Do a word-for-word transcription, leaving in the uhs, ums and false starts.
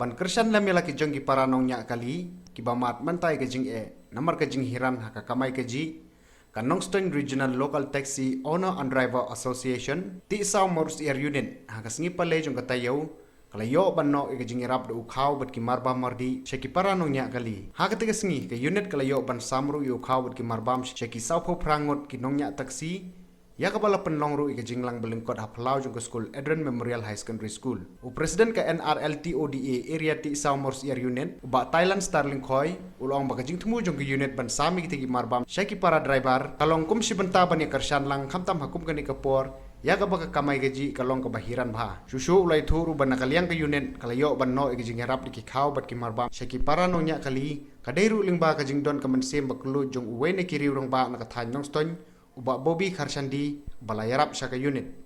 Ban kyrshan lem ïa la ki jong ki para nongñiah kali kiba mad mynta ïa ka jingeh namar ka jinghiran ha ka kamai kajih, ka Nongstoiñ Regional Local Taxi Owner and Driver Association Tiehsaw Mawrysiar Unit ha ka sngi Palei jong ka taïew ka la ïoh ban noh ïa ka jingïarap da u khaw bad ki marbam mardih sha ki para nongñiah kali. Ha katei ka sngi ka unit ka la ïoh ban sam ruh ïa u khaw bad ki marbam sha ki sawphew phra ngut ki nongñiah taxi, ïa kaba la pynlong ruh ïa ka jinglang ba lyngkot ha phyllaw jong ka skul Adrian Memorial High Secondary School. U President ka N R L T O D A Area Tiehsaw Mawrysiar Unit, u Bah Thailand Star Lyngkhoi, u la ong ba ka jingthmu jong ka unit ban sam ïa kitei ki marbam sha ki para driver ka long kum shi bynta ban ïa kyrshan lang, khamtam ha kum kane ka por ïa kaba ka kamai kajih ka long kaba hiran bha. Shuh shuh u la ïathuh ruh ba na ka liang ka unit ka la ïoh ban noh ïa ka jingïarap da ki khaw bad ki marbam sha ki para nongñiah kali, ka dei ruh lyngba ka jingdon ka mynsiem ba kylluid jong uwei na ki riew rangbah na ka thaiñ Nongstoiñ, u Bah Bobby Kharshandy, ba la ïarap sha ka unit.